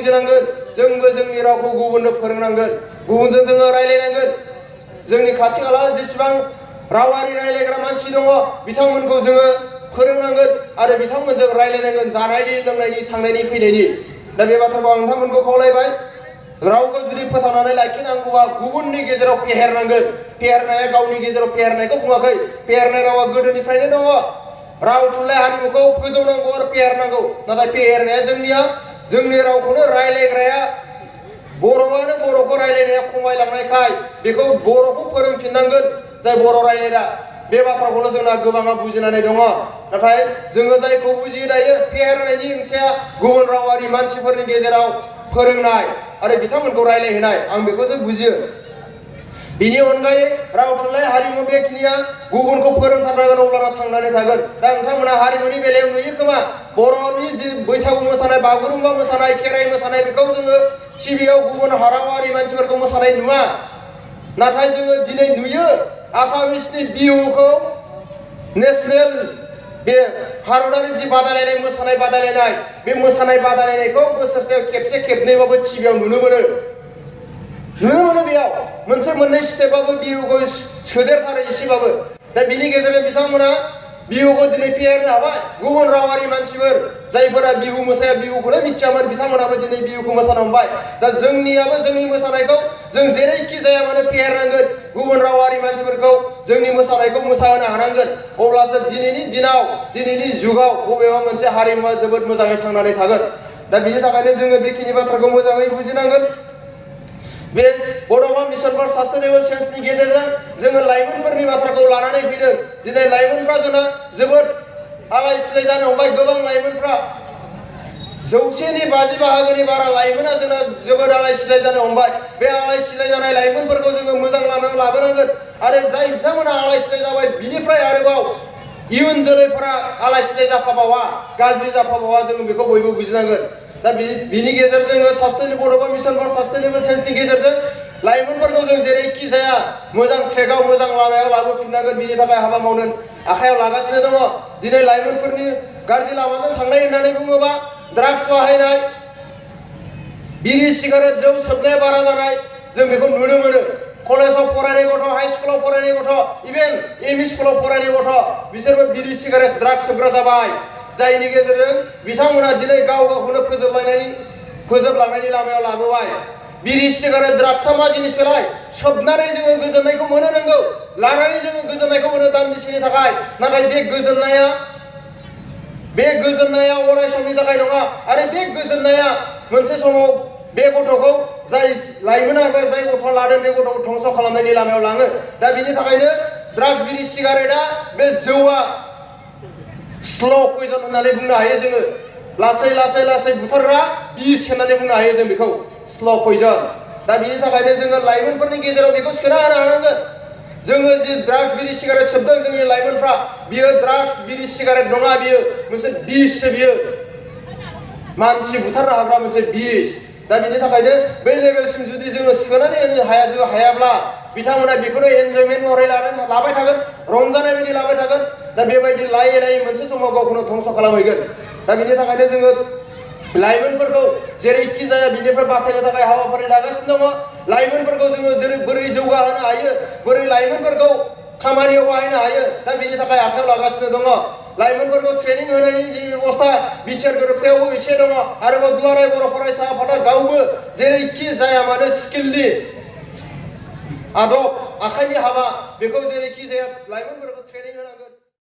बुजिनांगोन जोंबो जोंनि रावखौ गुबुननो फोरोंनांगोन गुबुनजों जोङो रायलायनांगोन जोंनि खाथि खाला जेसेबां रावारि रायलायग्रा मानसि दङ बिथांमोनखौ जोङो फोरोंनांगोन आरो बिथांमोनजों रायलायनांगोन जानायनि लोंनायनि थांनायनि फैनायनि दा बे बाथ्राखौ आं नोंथांमोनखौ खावलायबाय रावखौ जुदि फोथांनानै लाखिनांगौबा गुबुननि गेजेराव फेहेरनांगोन फेहेरनाया गावनि गेजेराव फेहेरनायखौ बुङाखै फेहेरनाय रावा गोदोनिफ्रायनो दङ राव थुनलाइ हारिमुखौ फोजौनांगौ आरो फेहेरनांगौ नाथाय फेहेरनाया जोंनिया जोंनि रावखौनो रायलायग्राया बर'आनो बर'खौ रायलायनाया खमायलांनायखाय बेखौ बर'खौ फोरोंफिननांगोन जाय बर' रायलायग्रा बे बाथ्राखौल' जोंना गोबाङा बुजिनानै दङ नाथाय जोङो जायखौ बुजियो दायो फेहेरनायनि ओंथिया गुबुन रावारि मानसिफोरनि गेजेराव फोरोंनाय आरो बिथांमोनखौ रायलायहोनाय आं बेखौसो बुजियो बिनि अनगायै राव थुनलाइ हारिमु बेखिनिया गुबुनखौ फोरोंथारनांगोन अब्लाना थांनानै थागोन दा नोंथांमोना हारिमुनि बेलायाव नुयो खोमा बर'नि जि बैसागु मोसानाय बागुरुम्बा मोसानाय खेराइ मोसानाय बेखौ जोङो टिभियाव गुबुन रावारि मानसिफोरखौ मोसानाय नुवा नाथाय जोङो दिनै नुयो आसामिसनि बिहुखौ नेसनेल बे भारतारि जि बादायलायनाय मोसानाय बादायलायनाय बे मोसानाय बादायलायनायखौ बोसोरसेयाव खेबसे खेबनैबाबो टिभियाव नुनो मोनो बेयाव मोनसे मोननै स्टेपबाबो बिहुखौ सोदेरथारो एसेबाबो दा बिनि गेजेरजों बिथांमोना बिहुखौ दिनै फेहेरनो हाबाय गुबुन रावारि मानसिफोर जायफोरा बिहु मोसाया बिहुखौनो मिथियामोन बिथांमोनाबो दिनै बिहुखौ मोसानो हमबाय दा जोंनियाबो जोंनि मोसानायखौ जों जेरैखि जाया मानो फेहेरनांगोन गुबुन रावारि मानसिफोरखौ जोंनि मोसानायखौ मोसाहोनो हानांगोन अब्लासो दिनैनि दिनाव दिनैनि जुगाव बबेबा मोनसे हारिमुवा जोबोद मोजाङै थांनानै थागोन दा बिनि थाखायनो जोङो बेखिनि बाथ्राखौ मोजाङै बुजिनांगोन बे बड'फा मिशन फर सास्टेनेबल चेन्जनि गेजेरजों जोङो लाइमोनफोरनि बाथ्राखौ लानानै फैदों दिनै लाइमोनफ्रा जोंना जोबोद आलाय सिलाय जानो हमबाय गोबां लाइमोनफ्रा 100नि 50 बाहागोनि बारा लाइमोना जोंना जोबोद आलाय सिलाय जानो हमबाय बे आलाय सिलाय जानाय लाइमोनफोरखौ जोङो मोजां लामायाव लाबोनांगोन आरो जाय बिथांमोना आलाय सिलाय जाबाय बिनिफ्राय आरोबाव इयुन जोलैफोरा आलाय सिलाय जाफाबावा गाज्रि जाफाबावा जोङो बेखौ बयबो बुजिनांगोन दा बिनि गेजेरजों जोङो बड'फा मिशन फर सास्टेनेबल चेन्जनि गेजेरजों लाइमोनफोरखौ जों जेरैखि जाया मोजां ट्रेकआव मोजां लामायाव लाबोफिननांगोन बिनि थाखाय हाबा मावनो आखायाव लागासिनो दङ दिनै लाइमोनफोरनि गाज्रि लामाजों थांनाय होननानै बुङोबा ड्राग्स बाहायनाय बिरि सिगारेट जौ सोबनाया बारा जानाय जों बेखौ नुनो मोनो कलेजाव फरायनाय गथ' हाइ स्कुलाव फरायनाय गथ' इभेन एमइ स्कुलाव फरायनाय गथ' बिसोरबो बिरि सिगारेट ड्राग्स सोबग्रा जाबाय जायनि गेजेरजों बिथांमोना दिनै गाव गावखौनो फोजोबलांनायनि लामायाव लाबोबाय बिरि सिगारेट ड्राग्सआ मा जिनिस बेलाय सोबनानै जोङो गोजोननायखौ मोनो नंगौ लानानै जोङो गोजोननायखौ मोनो दान्दिसेनि थाखाय नाथाय बे गोजोननाया अराय समनि थाखाय नङा आरो बे गोजोननाया मोनसे समाव बे गथ'खौ जाय लाइमोना बा जाय गथ' लादों बे गथ'खौ धंस खालामनायनि लामायाव लाङो दा बिनि थाखायनो ड्राग्स बिरि सिगारेटआ बे जौआ स्ल' पयजन होननानै बुंनो हायो जोङो लासै लासै लासै बुथारग्रा बिस होननानै बुंनो हायो जों बेखौ स्ल' पयजन दा बिनि थाखायनो जोङो लाइमोनफोरनि गेजेराव बेखौ सोना होनो हानांगोन जोङो जि ड्राग्स बिरि सिगारेट सोबदों जोंनि लाइमोनफ्रा बियो ड्राग्स बिरि सिगारेट नङा बियो मोनसे बिससो बियो मानसि बुथारनो हाग्रा मोनसे बिस दा बिनि थाखायनो बै लेभेलसिम जुदि जोङो सोनानै होनो हायाब्ला बिथांमोना बेखौनो एन्जयमेन्ट महरै लाबाय थागोन रंजानाय बायदि लाबाय थागोन दा बेबायदि लायै लायै मोनसे समाव गावखौनो धंस खालामहैगोन दा बिनि थाखायनो जोङो लाइमोनफोरखौ जेरैखि जाया बिनिफ्राय बासायनो थाखाय हाबाफारि लागासिनो दङ लाइमोनफोरखौ जोङो बोरै जौगाहोनो हायो बोरै लाइमोनफोरखौ खामानियाव बाहायनो हायो दा बिनि थाखाय आखायाव लागासिनो दङ लाइमोनफोरखौ ट्रेनिं होनायनि जि बेबस्था बिटिआर गोरोबथायावबो एसे दङ आरोबाव दुलाराय बर' फरायसा आफादा गावबो जेरैखि जाया मानो स्किलनि आदब आखाइनि हाबा बेखौ जेरैखि जाया लाइमोनफोरखौ ट्रेनिं होनांगोन